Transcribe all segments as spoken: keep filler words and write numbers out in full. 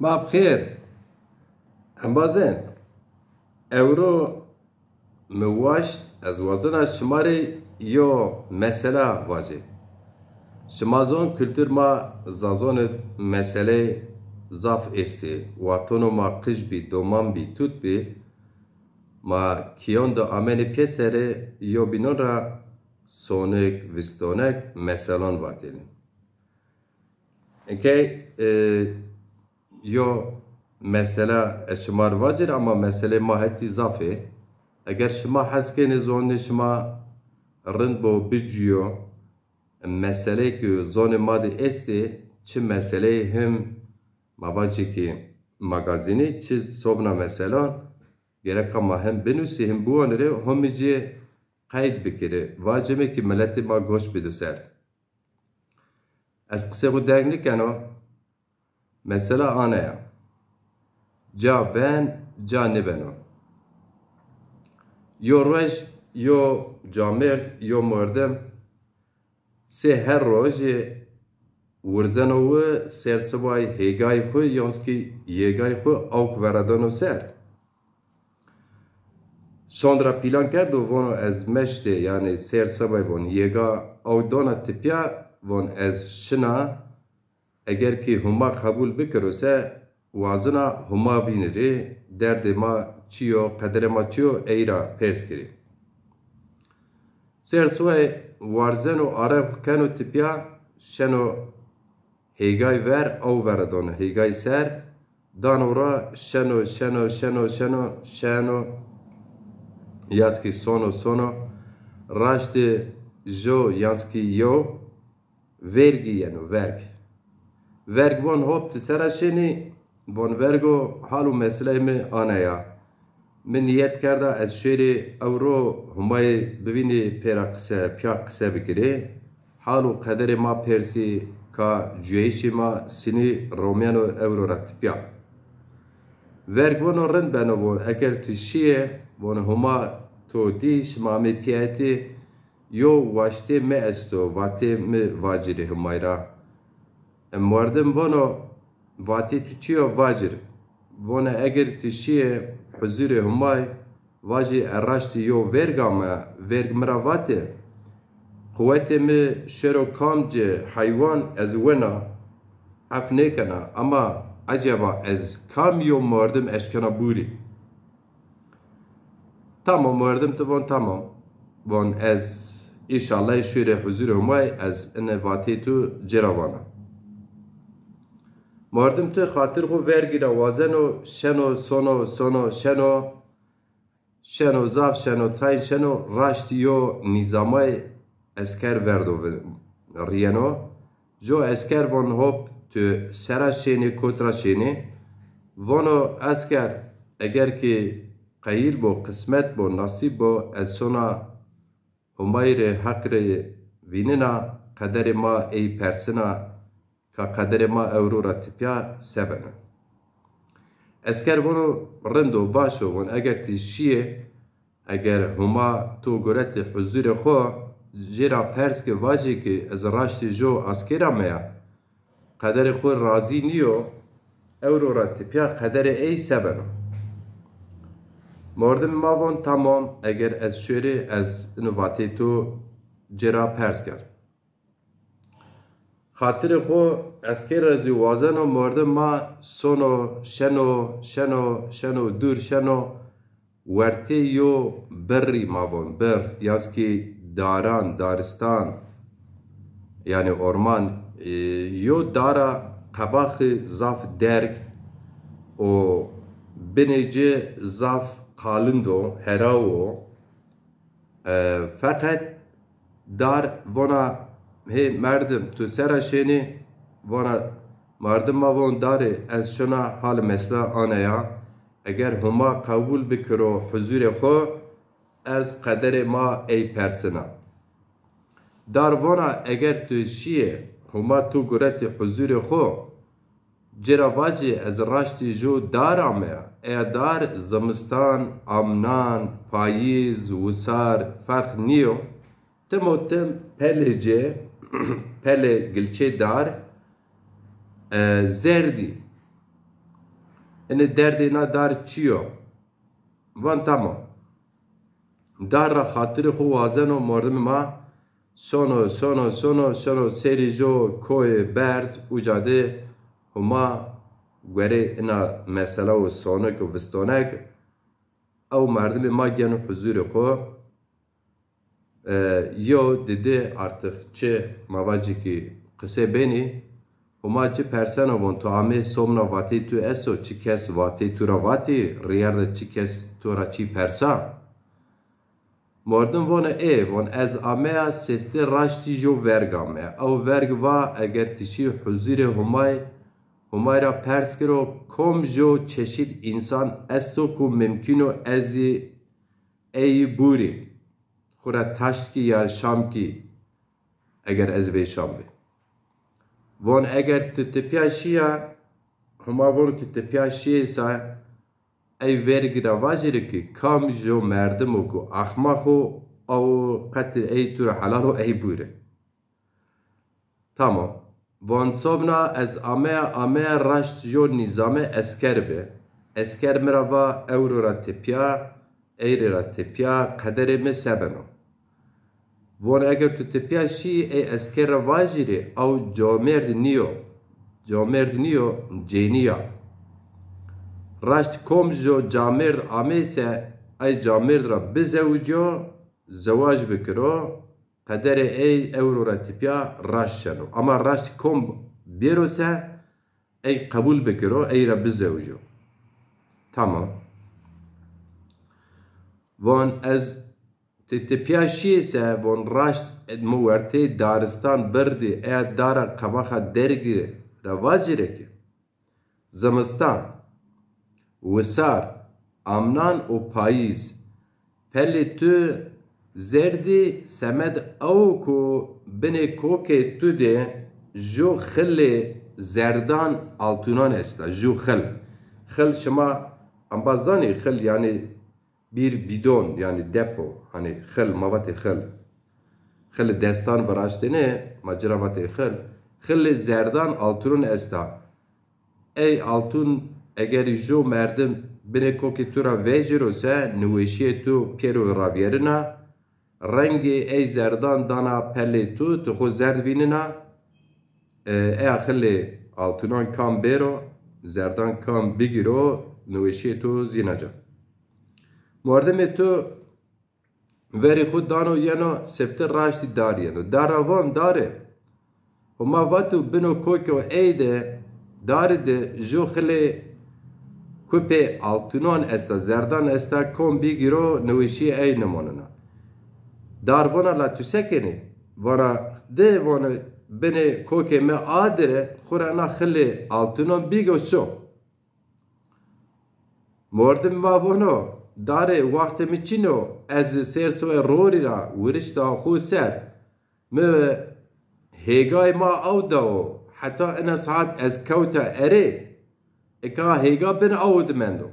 Ma bi xêr. Embazên, ewro mi waşt ez wazena şima rê yo mesela vajê. Şima zon kultur ma zazon id meseley zaf estê. Watono ma qij bî, doman bî, tut bî. Ma kîyon de amenê pêserê yo bînon ra sonik, vistonek meselon vatêne. Eke, e, yo mesela ez şima rê vacir ama meselê ma hetî zaf ê. Eger şima hes kenê zonê şima rind bo bicîyo, meselê ki zonê ma de estê, çi meseleyê him ma vacê ki magazînî, çi sobna meselan, gereka ma him binusî, him biwanirê, him jî qeyd bikirê. Vacime ki miletê ma goş bido ser. Ez qisê xwu derg nikeno. Mesela ana ya. Ca ben, ca nibeno. Yo roj, yo camêrd, yo merdim sê her rojê wirzeno wi, ser sibay hêgay xwu, yonskî yêgay xwu awk veradeno ser. Şond ra pîlan kerdo, vono ez meştê, yanî ser sebay von, yêga aw dona tipya, von ez şina, eger ki Huma qebul bikiro se, wazina Huma vînirê, derdê ma çi yo, qederê ma çi yo, ey ra pers kirê. Ser sebay warzeno, are xwu keno tipya, şeno hêgay ver, aw veredano hêgay ser, dano ra, şeno, şeno, şeno, şeno, şeno, yanskî sono, sono, raştê jo yanskî yo, vergî yeno, verg. Verg von hop ti sera şênî, von vergo hal û meseleyê mi ana ya. Mi nîyet kerda ez şêrê ewro Humayê bivînî, pêra qise, pîya qise bikirê. Hal û qederê ma persî, ka cuyayîşê ma sinî romyeno ewro ra tipya. Verg vono rind beno, von eger tu şîyê, von Huma to dî, şima amê pîya hetî, yo waştê mi esto, vatê mi vacirê Humay ra. E, merdim vono, vatê tu çi yo vacir? Vone eger ti şîyê huzurê Humay, vajî e raştî yo verg ame, verg mi ra vatê, quwetê mi şero kam ci heywan ez wena, hef nêkena, ama eceba ez kam yo merdim eşkena bûrî? Tamam, merdim tu von tamam. Von ez înşallah şûrê huzurê Humay ez ine vatê tu ci ra vana. Merdim tu xatir xwu vergî ra wazeno, şeno, sono, sono, şeno, şeno zaf, şeno tayn, şeno raştî yo nîzamay esker verdo vi-, rîyeno. Jo esker von hop, tu sera şênî, kot ra şênî? Vono esker, eger ki qeyîl bo, qismet bo, nasîb bo, ez sona Humayî rê heq rê vînina, qederê ma ey persina, ka qederê ma ewro ra tipya se beno. Esker vono rind o, baş o, von eger ti şîyê, eger Huma to guretê huzurê xwu, jê ra pers ke, vajê ke ez raştê jo asker ameya, qederê xwu razî nîyo, ewro ra tipya qederê ey se beno? Mordimê ma von tamam, eger ez şêrê ez ino vatê to ci ra pers ken. Xatirê xwu esker ra zî wazeno, merdim ma sono, şeno, şeno, şeno, dûr şeno, wertê yo birrî ma von, birr, yanskî daran, daristan, yanî orman, e, yo dara qebaxî zaf derg û binê ci zaf qalind o, heraw o. E, feqet dar vona, hê merdim, tu sera şênî? Vona, merdim ma von darê, ez şona hal mesela aneya. Eger Huma qebul bikiro huzurê xwu, ez qederê ma ey persina. Dar vona, eger tu şîyê, Huma tu guretî huzurê xwu, ci ra vacî ez raştî ju dar ameya. Eya dar zimistan, amnan, payîz, wisar ferq nîyo. Tim û tim pelê ci, pelê gilçê dar, e, zerdî. Ini derdê na dar çi yo? Van tamam. Dar ra xatirê xo wazeno mordimê ma sono, sono, sono, sono serî jo koyê berz, uca de Homa guerê ina mesela û sonik û vistonek, ew merdimê ma geno huzurê xo. E, yew didi artık çi ma vacî ki qise benî, Homa çi perseno von, tu amê somna vatê tu esto, çi kes vatê tu ra vatî, rîyer de çi kes tu ra çi persa? Mordim vone ê, von ez ameya sifte raştî jo verg ameya. Ew verg va eger ti şî huzurê Homay, Homay ra pers kiro kom jo çeşit însan esto ku mimkîn o ez zî ey bûrî, xwu ra taşt kî ya şam kî, eger ez vêşan bî. Von eger ti tepîya şîya, Homa von ti tepîya şîyê sa, ey vergî ra vajêrê ki kam jo merdimo ku axmax o, aw qet ey tu ra helal o, ey bûre. Tamam. Von sobna ez ameya, ameya raşt jo nîzame esker bi. Esker mi ra va ewro ra tepîya, ey rê ra tepîya, qederê mi se beno? Von eger tu tepîya şî, ey esker ra vajîrê, aw camêrd nîyo. Camêrd nîyo, cênî ya. Raşt kom jo camêrd ameyse, ey camêrd ra bizewicyo, zewaj bikiro, qederê ey ewro ra tepîya raşt şeno. Ama raşt kom bêro se, ey qebul bikiro, ey ra bizewicyo. Tamam. Von ez ti tepîya şîyê se, von raşt mi wertê daristan birdî, eya dara qebaxa dergî ra vacîrê ki. Zimistan, wisar, amnan û payîz. Pelê tu zerdî semed ew ku binê kokê tu de ju xilê zerdan altunan esta. Ju xil. Xil şima embaz zanî, xil yanî bir bidon, yanî depo, hanî xil, ma vatê xil. Xilê destan viraştêne, ma ci ra vatê xil. Xilê zerdan altunun esta. Ey altun egerî ju merdim binê kokê tu ra vecîro se, niweşîyê tu pêro ravîyerina, rengê ey zerdan dana pelê tu, tu xwu zerd vînina, e, eya xilê altunan kam bêro, zerdan kam bigîro, niweşîyê tu zîna ca. Mordimê tu verî xwu dano yeno, sifte raştî dar yeno. Dar ra von, darê, Homa vato bino kokê ey de, darî de ju xilê kupê altunan esta, zerdan esta, kom bigîro, niweşîyê ey nimonina. Dar vona la tu se kenî? Vona de, vona binê kokê mi adire, xwu ra na xilê altunan bîgo so. Mordim ma vono, darê, waxtê mi çin o, ez sêr siway rorî ra wirişta xwu ser. Mi hêgay ma aw dawo, heta ina saet ez kewta erê, eka hêga bin aw di mendo.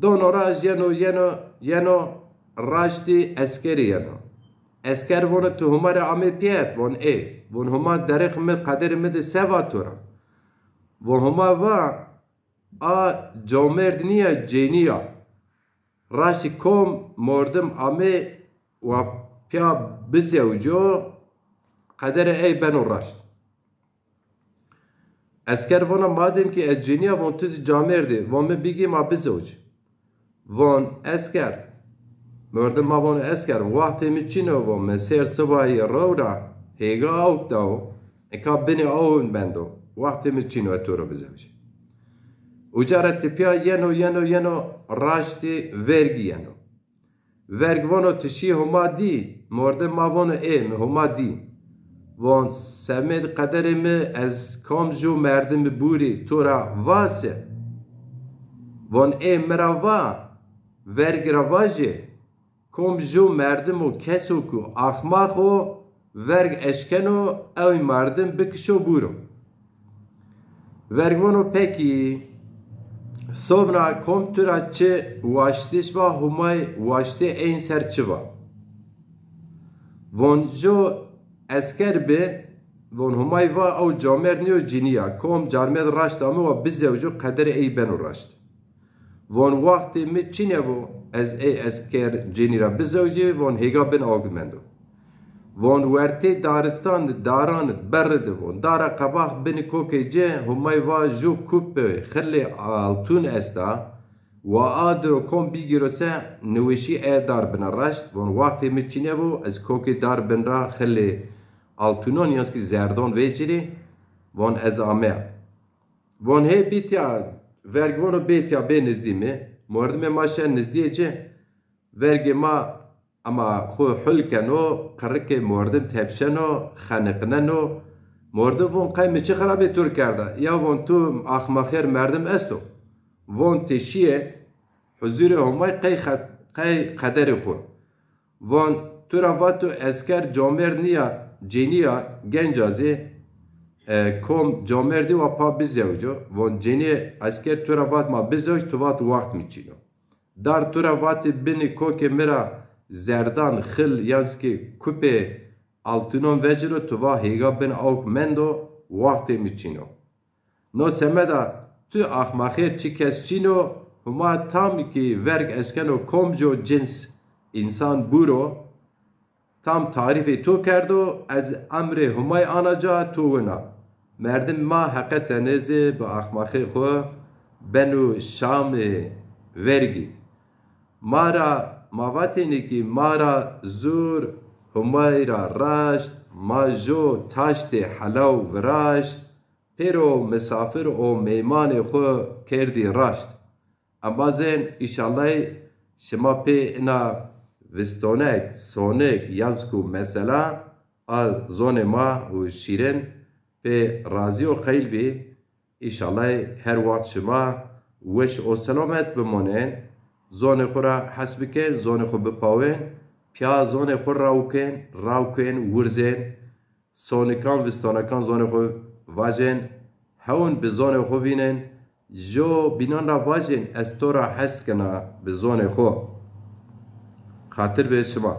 Dono ra yeno, yeno, yeno, raştî eskerî yeno. Esker vono, tu Homa rê amê pîyer? Von ê. Von Homa derêq mi, qederê mi de se va to ra? Von Homa va, a comêrd nîya, cênî ya. Raştî kom mordim amê wa pîya bizewco, qederê ey beno raşt. Esker vona, madem ki ez cênî ya, von tu zî camêrd î, von mi bigî ma bizewc. Von esker, mordim ma von esker, waxtê mi çin o, von mi sêr sibayî rew ra hêga awk dawo, eka binê aw bendo, waxtê mi çin o ez to ra bizewc. Uca ra tepîya yeno, yeno, yeno, raştî vergî yeno. Verg vono, tu şî Homa dî? Mordim ma vono, ê, mi Homa dî. Von, semêd qederê mi ez kam ju merdimî bûrî to ra va se? Von, ê, mi ra va, vergî ra vajê, kom ju merdim û keso ku axmax o, verg eşkeno, ey merdim bikişo bûro. Verg vono, pekî, sobna kom tu ra çi waştiş va, Humay waştê eyn ser çi va? Von, ju esker bi, Von Humay va ew camêrd nîyo, cinî ya. Kom carmêrd raşt ame wa bizewco, qederê ey beno raşt. Von waxtê mi çîne bo ez ey esker cinî ra bizewcî, von hêga bin awk mendo. Von wertê daristan di, daran di, berri di von. Dara qebax binî kokê ci, Humay va ju kupe xilê altun esta, wa a diro kom bigîro se, niweşî e dar bina raşt. Von waxtê mi çîne bo ez kokê dar bin ra xilê altunon yan zî zerdon vecîrî, von ez ameya. Von hê bîtya, verg vono bêtya bê nizdî mi. Mordimê ma şen nizdîyê ci. Vergê ma ema xwu hul keno, qirikê mordim tepşeno, xeniqneno. Mordim von qey mi çi xirabê tu ri kerda? Ya von tu axmaxêr merdim esto. Von ti şîyê huzurê Homay qey qe-, qey qederê xwu. Von tu ra vato esker comêrd nîya, cênî ya, genca zî, e, kom comêrdî wa pa bizewco. Von cênî esker tu ra vat ma bizewc, tu vat waxt mi çîno. Dar tu ra vatê binî kokê mi ra zerdan, xil, yan zî ki kupê altunon veciro, tu va hêga bin awk mendo, waxtê mi çîno. No semeda tu axmaxêr çi kes çîno, Huma tam ki verg eskeno komco cins însan buro, tam tarîfê to kerdo, ez emrê Humay ana ca, to wina. Merdim ma heqetene zî bi axmaxê xwu beno şamê vergî. Ma ra, ma vatêne ki ma ra zur Humay ra raşt, ma jo taştê helaw viraşt, pêro misafir û meymanê xwu kerdî raşt. Embazên, îşallay şima pê ina vistonek, sonik, yan zî ku mesela a zonê ma û şîrin pê razî û qeyl bî. Îşallay her waxt şima weş û selamet bimonên. Zonê xwu ra hes bikên, zonê xwu bipawên, pîya zonê xwu rawkên, rawkên, wirzên. Sonikan, vistonekan zonê xwu vajên, hewn bi zonê xwu vînên, jo bînan ra vajên, ez to ra hes kena bi zonê xwu. Xatir bê şima.